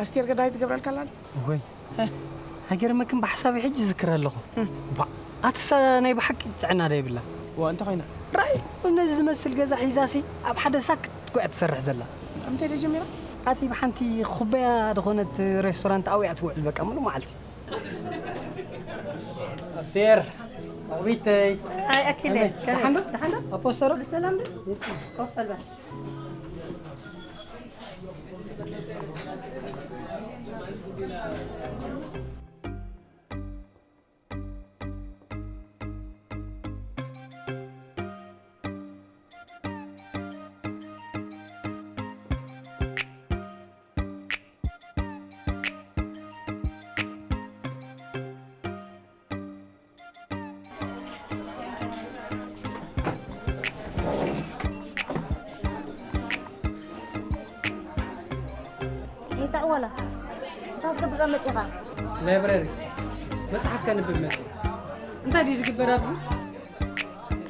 ኣስቴር ገዳይ ትገብረልካ ኣላ ዶ? እወይ። እ። ኣይገርመክን ብሓሳበይ ሕጂ ዝክር ኣለኹ። እ። ባ፣ ኣትሳ ናይ ብሓቂ ጥዕና ዶ የብላ? ዋ፣ እንተ ኮይና? ራይ፣ ነዚ ዝመስል ገዛ ሒዛሲ ኣብ ሓደ ሳክት እኮ እያ ትሰርሕ ዘላ። እንታይ ዶ ጀሚራ? ኣቲ ብሓንቲ ኩባያ ዝኾነት ሬስቶራንት ኣውያ ትውዕል በቃ ሙሉ መዓልቲ። ኣስቴር፣ ሳዊተይ። ኣይ፣ ኣኪለ፣ ከመይ? ከመይ? ደሓን ዶ? ደሓን ዶ? ኣፖስተሮ? ብሰላም ዶ? ኮፍ በል በል። ይታዕወላ። እንታይ ክትገብር መፂኻ? ላይብረሪ መፅሓፍ ከንብብ መፅእ። እንታይ ድዩ ዝግበር ኣብዚ?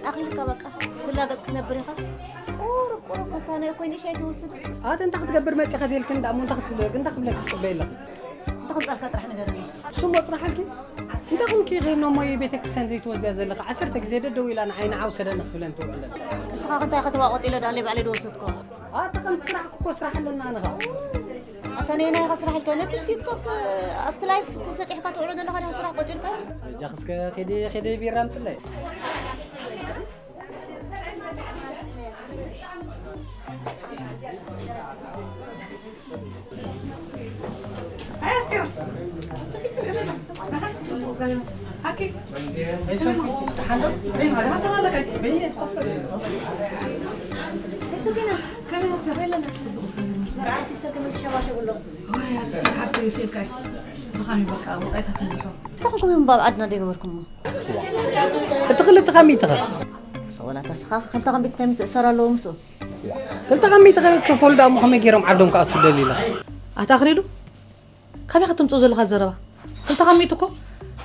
ኣኺልካ በቃ። ትላገጽ ክትነብር ኢኻ። ቁሩብ፣ ቁሩብ እንታ ናይ ኮይነ ሻይ ትወስድ። ኣቲ እንታይ ክትገብር መፂኻ? ትልክን ደኣ እሞ እንታይ ክትብለክ? እንታይ ክብለክ ትፅበይ ኣለኺ? እንታይ ከምፃልካ ጥራሕ ንገረኒ። ስሞ ፅናሓልኪ? እንታይ ኮንኪ ኢኺ እሞ ቤተ ክርስቲያን ዘይትወስድያ ዘለኺ? ዓሰርተ ግዜ ደደው ኢላ ንዓይ ንዓ ውሰደኒ ክብለን ትውዕለን። ንስኻ ክንታይ ከተዋቆጥ ኢለ ደኣ ባዕለይ ዝወሰድኮ? ኣቲ ከምቲ ስራሕኪ እኮ ስራሕ ኣለና ኣነ ኸኣ። ኣታ ነየናይ ኢኻ ስራሕ ኢልካ? ነቲ ቲክቶክ ኣብቲ ላይፍ ተሰጢሕካ ትውዕሎ ዘለኻ ዲኻ ስራሕ ቆጺርካዮ? በጃኺ እስከ ኺዲ፣ ኺዲ ቢራ ኣምፅለይ። መርዓ ሲስተር ከመይ ትሸባሸቡ ኣለኹም? ዋይ፣ ኣቲ ስራሕ ኣብቲ ሸልካይ። ብኸመይ በቃ ወጻኢታት ንዝሖ። እንታይ ኮንኩም እምባ ኣብ ዓድና ዘይገበርኩሞ? እቲ ክልተ ካብ ሚእቲ ኸ? ሰወላ ተስኻ ክልተ ካብ ሚእቲ እንታይ ምትእሰር ኣለዎ ምስኡ? ክልተ ካብ ሚእቲ ከ-፣ ከፈሉ ደኣ እሞ ከመይ ገይሮም ዓዶም ክኣትዉ ደልዩ ኢለ? ኣታ ኣኽሊሉ፣ ካበይ ከተምጽኦ ዘለኻ ዘረባ? ክልተ ካብ ሚእቲ እኮ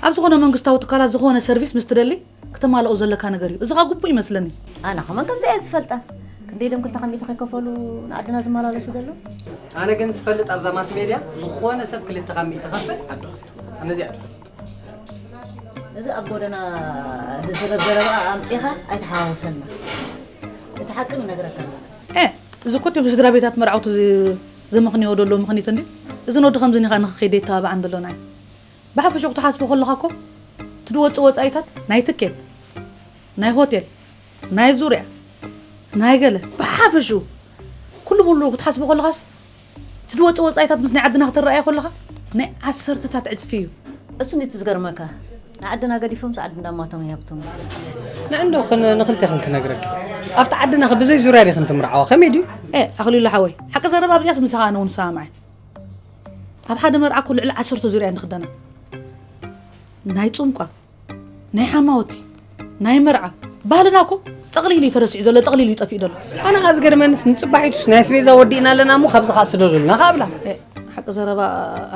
ኣብ ዝኾነ መንግስታዊ ትካላት ዝኾነ ሰርቪስ ምስ ትደሊ ክተማልኦ ዘለካ ነገር እዩ። እዚ ኸኣ ግቡእ ይመስለኒ። ኣነ ኸማን ከምዚ እየ ዝፈልጣ። ክንደይ ድዮም ክልተ ካብ ሚእቲ ከይከፈሉ ንዓድና ዝመላለሱ ዘለዉ? ኣነ ግን ዝፈልጥ ኣብዛ ማስ ሜድያ ዝኾነ ሰብ ክልተ ካብ ሚእቲ ከፍል ዓዱ ኣቱ። ኣነ እዚኣ ትፈልጥ። እዚ ኣብ ጎደና ዝዝረብ ዘረባ ኣምጺኻ ኣይተሓዋውሰና። እቲ ሓቂ ንነግረካ ኣለና። ኤ፣ እዚ እኮ እቲ ብስድራ ቤታት መርዓውቲ ዝ-፣ ዘመኽንዮ ዘሎ ምኽኒት እንድዩ። እዚ ወዲ ከምዚ ኒኻ ንኽኸይድ የተባብዓን ዘሎ ንዓይ። ብሓፈሽኡ ክትሓስቦ ከለኻ እኮ፣ እቲ ዝወጽእ ወጻኢታት ናይ ትኬት፣ ናይ ሆቴል፣ ናይ ዙርያ፣ ናይ ገለ፣ ብሓፈሽኡ፣ ኩሉ ሙሉ ክትሓስቦ ከለኻስ፣ እቲ ዝወጽእ ወጻኢታት ምስ ናይ ዓድና ከተረኣዮ ከለኻ፣ ናይ ዓሰርተታት ዕጽፊ እዩ። እሱ እንዴት ዝገርመካ? ንዓድና ገዲፎምስ ዓዲ እንዳማቶም ይሃብቶም። ንዕንዶ ክን-፣ ንኽልቴኽን ክነግረኪ። ኣብቲ ዓድና ከ ብዘይ ዙርያ ዲኽን ትምርዓዋ? ከመይ ድዩ? ኤ፣ ኣኽሊሉ ሓወይ፣ ሓቂ ዘረባ ኣብዚኣስ ምሳኻ ኣነ እውን ሰማማዕ። ኣብ ሓደ መርዓ እኮ ልዕሊ ዓሰርተ ዙርያ ንኽደና። ናይ ጹምቋ፣ ናይ ሓማወቲ፣ ናይ መርዓ፣ ባህልና እኮ ጠቕሊሉ እዩ ተረሲዑ ዘሎ፣ ጠቕሊሉ እዩ ጠፊኡ ዘሎ። ኣነ ኸኣ ዝገርመንስ ንጽባሒቱስ ናይ ኣስቤዛ ወዲእና ኣለና እሞ ካብዚ ኸኣ ስደዱልና ኸኣ ብላ። ኤ፣ ሓቂ ዘረባ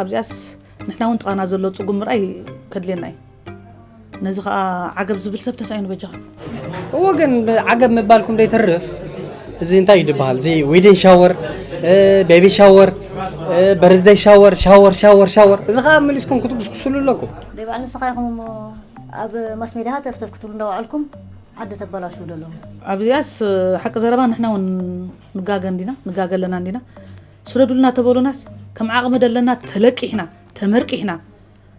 ኣብዚኣስ ንሕና እውን ጥቓና ዘሎ ጽጉም ምርኣይ ከድልየና እዩ። ነዚ ኸኣ ዓገብ ዝብል ሰብ ተሳኢኑ በጃኻ። እወ፣ ግን ዓገብ ምባልኩም ደይተርፍ፣ እዚ እንታይ እዩ ዝበሃል? እዚ ዊዲን ሻወር፣ እ፣ ቤቢ ሻወር፣ እ፣ በርዝደይ ሻወር፣ ሻወር፣ ሻወር፣ ሻወር። እዚ ኸኣ መሊስኩም ክትጉስጉስሉ ኣለኩም። ደይ በዓል ንስኻ ኢኹም እሞ ኣብ ማስ ሜድያ ሃተፍተፍ ክትብሉ እንዳወዓልኩም ዓዲ ተበላሽዉ ዘለኹም። ኣብዚኣስ ሓቂ ዘረባ ንሕና እውን ንጋገ እንዲና፣ ንጋገ ኣለና እንዲና። ስደዱልና ተበሉናስ ከም ዓቕሚ ደለና ተለቂሕና ተመርቂሕና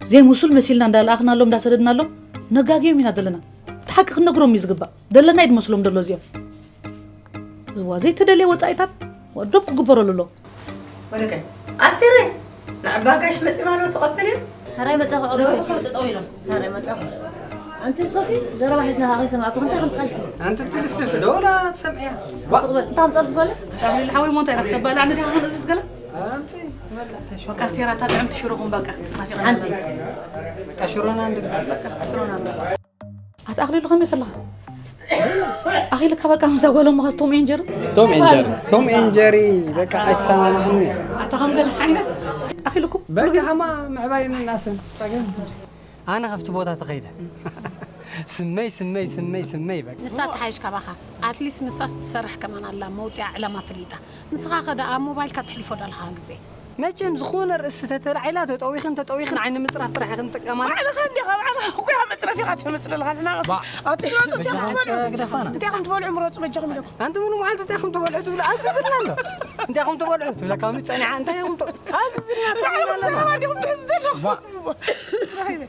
ዘይምሱል መሲልና እንዳለኣኽናሎም እንዳሰደድናሎም ነጋግዮም ኢና ዘለና። እቲ ሓቂ ክንነግሮም እዩ ዝግባእ። ደለና እዩ ዝመስሎም ደሎ እዚኦም። እዝዋ ዘይተደልየ ወጻኢታት ወዶብ ክግበረሉ ኣሎ። ወረቀ ኣስቴረ ንዕባ ጋሽ መጺ ማለው ተቐበል እዮም። ሕራይ መጻኹ ዕረፍቲ። ደው ኢሎም ጠጠው ኢሎም። ሕራይ መጻኹ። ኣንቲ ሶፊ ዘረባ ሒዝና ከይሰማዕኩ እንታይ ከምጻልኪ? ኣንቲ ትልፍልፍ ዶ ወላ ትሰምዕያ? ስቕ በል። እንታይ ከምጻልኩ ጓለ? ሻፍሊል ሓወይ ሞንታ ኢራ ክተባላ ኣነ ዲኻ ክንእዝዝ ገለ? ኣንቲ ትበላ ተሽኮር። በቃ ኣስቴራ እታ ጥዕምቲ ሽሮኹም በቃ ናፊቐና። ሓንቲ። በቃ ሽሮና እንድግበር በቃ። ሽሮና እንድግበር። ኣቲ ኣኽሊሉ ከመይ ከለኻ? ኣኺልካ በቃ ምዛ ጓሎም ምኻስ ቶም ኤንጀሪ? ቶም ኤንጀሪ፣ ቶም ኤንጀሪ በቃ ኣይተሰማማዕን እያ። ኣታ ከም ገለ ዓይነት ኣኺልኩም በቃ ሃማ ምዕባይ እናስን ጸገም። ኣነ ካብቲ ቦታ ተኸይደ። ስመይ፣ ስመይ፣ ስመይ፣ ስመይ በቃ። ንሳ ትሓይሽ ካባኻ። ኣትሊስት ንሳስ ትሰርሕ ከማን ኣላ፣ መውፅያ ዕላማ ፈሊጣ። ንስኻ ኸ ደኣ ኣብ ሞባይልካ ተሕልፎ ዳልኻ ግዜ። መቸም ዝኾነ ርእሲ ተተላዒላ ተጠዊኽን ተጠዊኽን ዓይኒ ምፅራፍ ጥራሕ ኢኽን ትጥቀማላ። ባዕልኻ እንዲኻ፣ ባዕልኻ እኮ ኢኻ መፅረፊኻ ትመፅእ ዘለኻ። ንሕና ባ፣ ኣቲ ትመፅእ በጃኻ ትመፅእ እስከ ግደፋና። እንታይ ከም ትበልዑ ምረፁ በጃኹም ኢለኩም። ኣንቲ ሙሉ መዓልቲ እንታይ ከም ትበልዑ ትብሉ ኣዝዝልና ኣሎ። እንታይ ከም ትበልዑ ትብለካ፣ ጸኒሓ እንታይ ከም ትበልዑ ኣዝዝልና ትብለና ኣለና። ባዕልኹም ትበልዑ ዘለኹም። ባ። ረኺበ።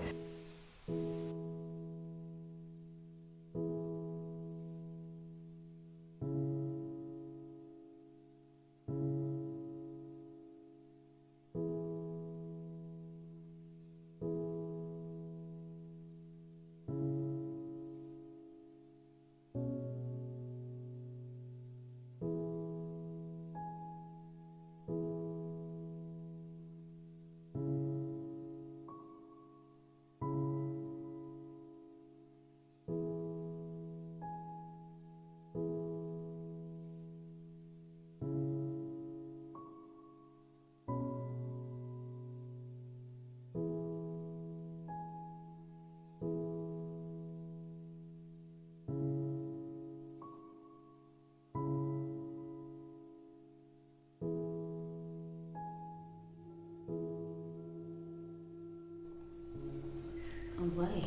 እዋይ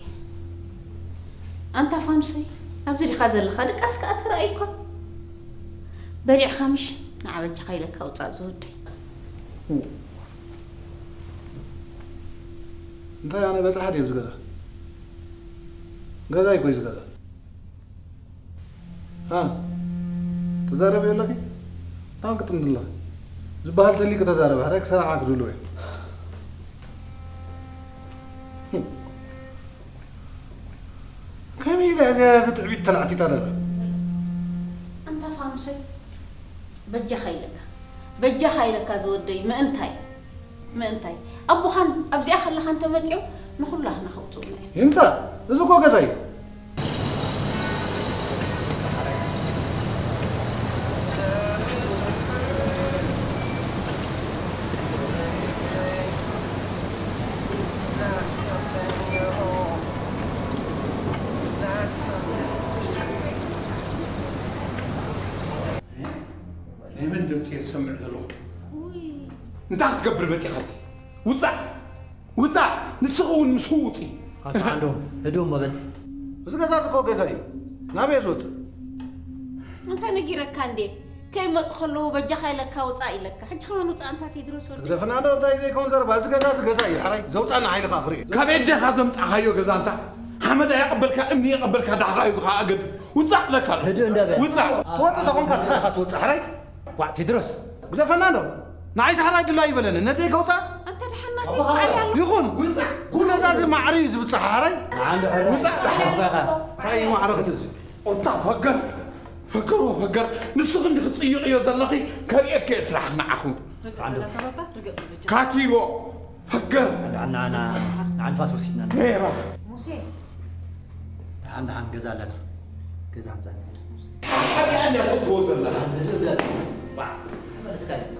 ኣንታ ፋኑሰይ፣ ኣብዚ ዲኻ ዘለኻ? ድቃስ ከኣ ተራእዩካ። በሊዕኻ ምሽ? ንዓ በጃኻ ኢለካ ውጻእ ዝወደይ። እንታይ ኣነ በጻሒ ድየ ኣብዚ ገዛ? ገዛይ እኮ እዩ እዚ ገዛ። ሃ፣ ትዛረቢ ኣለኺ? ታን ክትምድላ ዝበሃል ተሊቂ ተዛረበ፣ ሕራይ ክሰራዓ ክድሉ እየ። ከመይ ኢላ እዚኣ ብትዕቢት ተላዕቲታ ደላ? ኣንታ ፋኑሰይ፣ በጃኻ ኢለካ፣ በጃኻ ኢለካ ዝወደይ፣ ምእንታይ? ምእንታይ? ኣቦኻን ኣብዚኣ ከለኻ እንተመጺኦም ንኹላህና ከውጽኡና እዮም። ይምጻእ፣ እዚ እኮ ገዛ እዩ። ናይ መን ድምፂ እየ ዝሰምዕ ዘለኹ? እንታይ ክትገብር መፂኻ? ውፃእ! ውፃእ! ንስኺ እውን ምስኡ ውፂ! ኣቶ ዓንዶም፣ ህድእ እሞ በል። እዚ ገዛ እዚ እኮ ገዛ እዩ። ናበይ እየ ዝወፅእ? እንታይ ነጊረካ እንዴ? ከይመፁ ከለዉ በጃኻ ኢለካ ውፃእ ኢለካ። ሕጂ ከማን ውፃእ እንታ ቴድሮስ ወደይ። ትግደፍና ዶ እንታይ ዘይከውን ዘረባ? እዚ ገዛ እዚ ገዛ እዩ። ሕራይ ዘውፃና ሓይሊ ከዓ ክርኢ። ካብ ኤደኻ ዘምፃኻዮ ገዛ እንታ ሓመድ ኣየቐበልካ እምኒ የቐበልካ ዳሕራዩ ከዓ ኣገድ ውፃእ እብለካ ኣለኹ። ህድእ እንዳበል። ውፃእ። ትወፅእ ተኾንካ ንስኻ ኢኻ ትወፅእ። ሕራይ ዋዕ ቴድሮስ። ግደፈና ዶ? ንዓይ ዝሓራይ ድላ ይበለኒ። ነደይ ከውፃ? ኣንተ ደሓን ናተይ ስምዓኒ ኣሎ። ይኹን። እዚ ገዛ እዚ ማዕረ እዩ ዝብፅሕ ሓራይ። ንዓንዱ ሕራይ። ውፃእ ደሓን። እንታይ እዩ ማዕረ ክንዲ እዚ? ኦታ ፈገር። ፈገር ወፈገር። ንስኺ እንዲ ክትፅይቕዮ ዘለኺ ከርእየኪ እየ ስራሕ ንዓኹም። ርግእ በል ኣታ ባባ፣ ርግእ በል በጃ። ካቲቦ። ፈገር። ንዓ፣ ንዓ፣ ንዓ፣ ንዓ ንፋስ ወሲድና። ነይራ። ሙሴ። ደሓን፣ ደሓን ገዛ ኣለና። ገዛ ህንጻ ኣለና። ሓቢኣ እንድያ ትእትዎ ዘላ። ደሓን ህድእ እንዳበል። ዋ። ተመለስካ እዩ።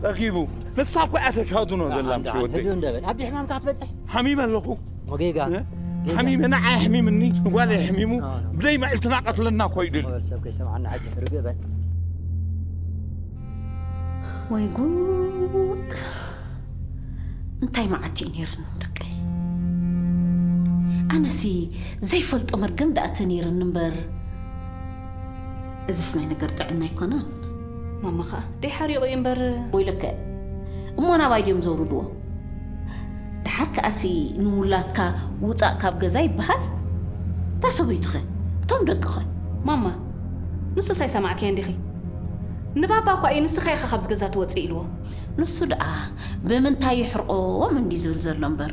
ጸጊቡ። ንሳ እኮ እያ ተሻድኖ ዘላ ምስ ህይወተይ። ህድእ እንዳበል። ኣብ ሕማምካ ክትበጽሕ። ሓሚመ ኣለኹ። ወጌጋ። እ? ጌጋ። ሓሚመ፣ ንዓይ ኣሕሚምኒ፣ ንጓለይ ኣሕሚሙ፣ ኣዎ። ብደይ ምዕልትና ቀትለና እኮ እዩ ድል። ማሕበረሰብ ከይሰምዓና ሕጂ ርግእ በል። ወይ ጉድ! እንታይ መዓት እዩ ነይሩኒ ደቀይ? ኣነሲ ዘይፈልጦ መርገም ደኣ ተነይሩኒ እምበር፣ እዚስ ናይ ነገር ጥዕና ኣይኮነን። ማማ ኸኣ ደይ ሓሪቑ እዩ እምበር። ወይለከ፣ እሞ ናባይ ድዮም ዘውርድዎ? ደሓር ከኣሲ ንውላድካ ውጻእ ካብ ገዛ ይበሃል? እታ ሰበይቱኸ? እቶም ደቅኸ? ማማ፣ ንሱስ ኣይሰማዕክዮን ዲኺ? ንባባ እኳ እዩ ንስኻ ኢኻ ካብዚ ገዛ ትወጽእ ኢልዎ። ንሱ ደኣ ብምንታይ ይሕርቆም እንዲ ዝብል ዘሎ እምበር፣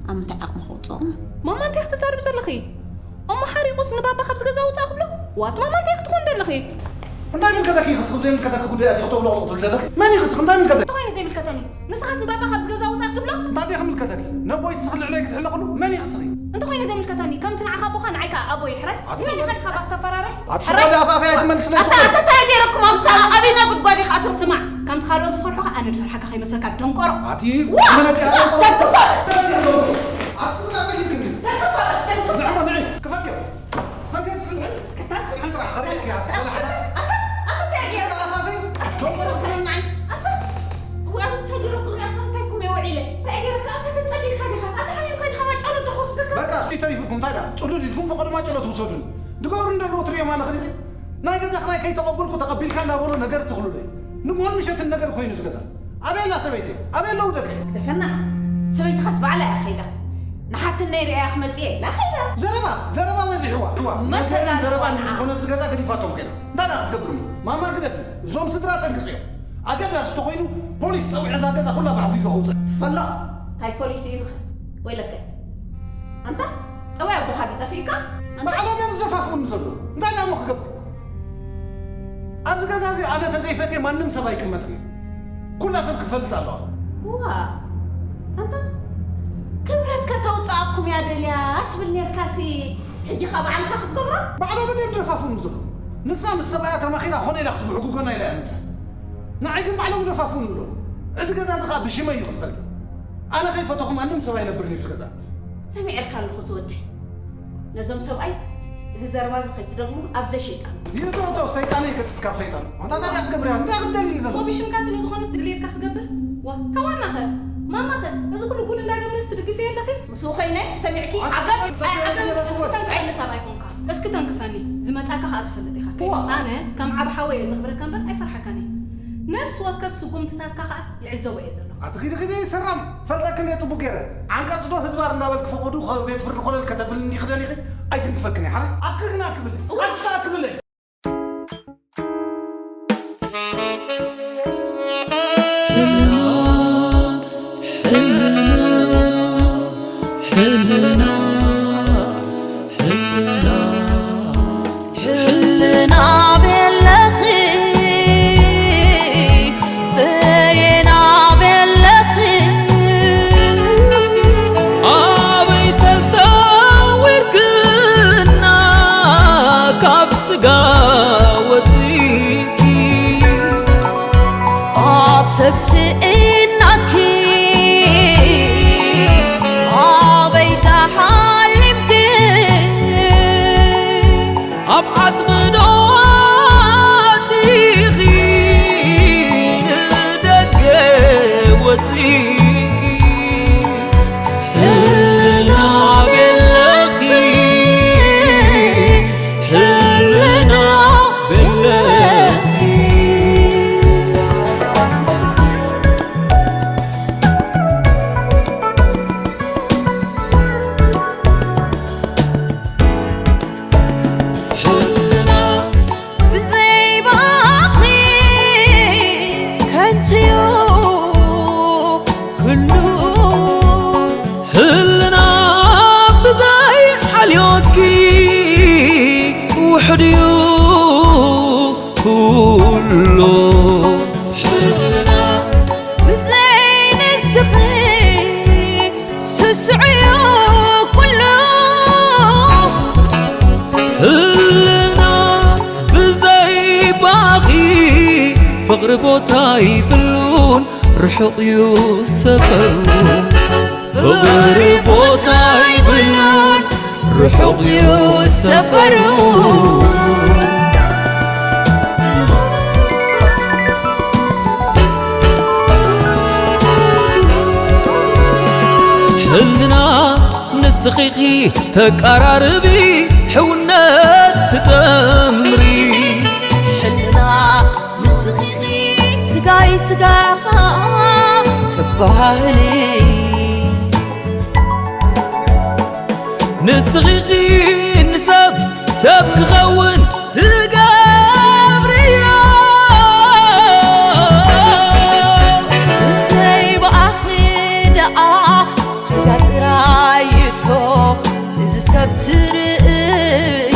ኣብ ምንታይ ዓቕሚ ከውጽኦም? ማማ፣ እንታይ ክትዛረቢ ዘለኺ? እሞ ሓሪቑስ ንባባ ካብዚ ገዛ ውጻእ ክብሎ? ዋት ማማ፣ እንታይ ክትኾን ዘለኺ? እንታይ ምልከተኪ? ክስኺ ብዘይምልከተኪ ጉዳይ ኣቲኺ ተውለቕለቕ ትብሊ ዘለኺ? መን ኢኺ እስኺ? እንታይ ምልከተኪ? እንተኾይኑ ዘይምልከተኒ፣ ንስኻስ ንባባ ካብዚ ገዛ ውጻእ ክትብሎ? እንታይ ድኺ ምልከተኪ? ነቦይ እስኺ ልዕለይ ክትሕለቕሉ መን ኢኺ እስኺ? እንተኾይኑ ዘይምልከተኒ፣ ከምቲ ንዓኻ ኣቦኻ ንዓይ ከኣ ኣቦይ ይሕረይ? ኣቲ መን ኢኻ እስኻ ባኽ ተፈራርሕ? ኣቲ ሕረይ? ስቓ ደኣ ኣፋፍያ ኣይትመልስለይ ዋ፣ ስቕ ኣታ እንታይ ገይረኩም ኣምታ ኣበይና ጉድጓድ ኢኻ ኣትርስማዕ? ከምቲ ካልኦት ዝፈርሑኻ ኣነ ዝፈርሓካ ከይመሰልካ ደንቆሮ። ኣቲ ዋ! መነጥያ ደንቆሮ። ደንቆሮ። ኣቲ ስቕ ደኣ ጸጊብክኒ። ደንቆሮ፣ ደንቆሮ። ንዕማ ንዒ፣ ክፈትዮ። ክፈትዮ ትስምዒ? እስከ ታንክስ። ሓንቲ ጥራሕ ክርእየኪ እያ፣ ኣቲ ሰላሕታ። ኣታ፣ ኣታ እንታይ ገይረ? ኣፋፍይ፣ ደንቆሮ ክትብለኒ ንዓይ። ኣታ፣ እዋእ፣ እንታይ ገይረኩም እያ? ኣታ እንታይ ኩም እየ ውዒለ? እንታይ ገይረካ? ኣታ ተጸሊእካ ዲኻ? ኣታ ሓሚምካ ዲኻ? ማጫሎ ዶ ክወስደካ? በቃ፣ እሱ ተሪፉኩም፣ እንታይ ደኣ? ጽሉል ኢልኩም ፈቐዶ ማጫሎ ትውሰዱኒ። ድገብሩ እንደለዉ ትርእዮም ኣለኺ ዲኺ? ናይ ገዛ ክራይ ከይተቐበልኩ ተቐቢልካ እንዳበሉ ነገር ትኽሉለይ። ንግሆን ምሸትን ነገር ኮይኑ እዚ ገዛ። ኣበይ ኣላ ሰበይተይ? ኣበይ ኣለዉ ደቀይ? ግደፈና። ሰበይትኻስ ባዕላ እያ ከይዳ። ንሓትነይ ርእያ ክመጽእ እየ ኢላ ከይዳ። ዘረባ፣ ዘረባ በዚሕዋ። እዋ፣ መን ነገርን ተዛሪቡ ዘረባን ንዓ? ምስ ኮነ እዚ ገዛ ገዲፋቶም ከይዳ። እንታይ ደኣ ክትገብር እሞ? ማማ ግደፊ። እዞም ስድራ ጠንቅቕዮም። ኣገዳሲ ተኾይኑ ፖሊስ ጸዊዐ እዛ ገዛ ኩላ ባሕጒጎ ከውጽእ። ትፈሎ። እንታይ ፖሊስ እዩ ዝኸ? ወይለከ። ኣንታ ጠባይ ኣቦኻ ድዩ ጠፊእካ? ኣንታ ባዕሎም እዮም ዝደፋፍኡኒ ዘለዉ። እንታይ ደኣ እሞ ክገብር? ኣብዚ ገዛ እዚ ኣነ ተዘይፈትየ ማንም ሰብ ኣይቅመጥን እዩ። ኩላ ሰብ ክትፈልጥ ኣለዋ። እዋ፣ ኣንታ ክብረት ከተውፅኣኩም እያ ደልያ ትብል ነርካሲ፣ ሕጂ ኸ ባዕልኻ ክትገብሮ? ባዕሎም እዮም ዝደፋፍኡኒ ዘለዉ። ንሳ ምስ ሰብኣያ ተማኺራ ኾነ ኢላ ክትብሕጉጎና ኢላ እያ መፅያ። ንዓይ ግን ባዕሎም ይደፋፍኡኒ ኣለዉ። እዚ ገዛ እዚ ኸኣ ብሽመይ እዩ ክትፈልጥ። ኣነ ከይፈተኹ ማንም ሰብ ኣይነብርን እዩ ኣብዚ ገዛ። ሰሚዐልካ ኣለኹ ዝወደይ። ነዞም ሰብኣይ እዚ ዘረባ እዚ ከይትደግሙ ኣብ ዘይሸይጣን። ይእቶ እቶ ሰይጣነይ ከትትካብ ሰይጣን። ኣንታ እንታይ ክትገብር እያ? እንታይ ክትደሊ ንዘሎ? ወብሽምካ ስለ ዝኾነስ ድሌትካ ክትገብር? ዋ፣ ታዋናኸ? ማማኸ? እዚ ኩሉ ጉድ እንዳገበረስ ትድግፍዮ ኣለኺ? ምስኡ ኮይነ ሰሚዕኪ ኣቲ ዓገብ፣ ሰይጣን ኣይ ዓገብ፣ ዝነበረ እስኪ ትወድ። ተንክፈኒ ሰብኣይ ኮንካ። እስኪ ተንክፈኒ። ዝመጻካ ከኣ ትፈልጥ ኢኻ። ዋ። ኣነ ከም ዓቢ ሓወይ እየ ዘኽብረካ እምበር ኣይፈርሓካን እየ። ነፍሲ ወከፍ ስጉምትታትካ ከኣ ይዕዘቦ እየ ዘለኹ። ኣቲ ኪዲ ኪዲ ሰራም፣ ፈልጠክን እየ ጽቡቅ ገይረ። ዓንቀጽ ዶ ህዝባር እንዳበልክ ፈቐዱ ከ-፣ ቤት ፍርዲ ኮለል ከተብልኒ እንዲኺ ደሊኺ? ኣይትንክፈክን እየ፣ ሓራይ? ኣፍኪ ግን ኣክብለይ፣ ኣፍኪ ኣክብለይ። ሕልና፣ ሕልና፣ ሕልና፣ ሕልና ቤለኺ፣ በየና ቤለኺ? ኣበይ ተሰዊርክና ካብ ስጋ ወጺእኪ? ኣብ ሰብ ስኢናኪ ኣበይ ተሓሊምኪ? ኣብ ዓጽሚ ዶ ኣቲኺ ንደገ ወጺእኪ? ሕልና ቤለኺ፣ ሕልና ቤለኺ። ሕልና ብዘይ ባኺ ከንቱ'ዩ ኩሉ። ሕልና ብዘይ ሓልዮትኪ ውሑድ'ዩ ኩሉ። ሕልና ብዘይ ንስኺ ስሱዕ'ዩ ኩሉ። ህልና ብዘይ ባኺ ፍቕሪ ቦታ ይብሉን ርሑቕ እዩ ሰፈሩ። ፍቕሪ ቦታ ይብሉን ርሑቕ እዩ ሰፈሩ። ንስኺ ተቃራርቢ፣ ሕውነት ትጠምሪ። ሕልና ንስኺ ስጋይ ስጋኻ ተባህሊ። ንስኺ ንሰብ ሰብ ክኸውን ትገብርዮ። ዘይብኣኺ ደኣ ስጋ ጥራይ እኮ እዚ ሰብ ትርኢ።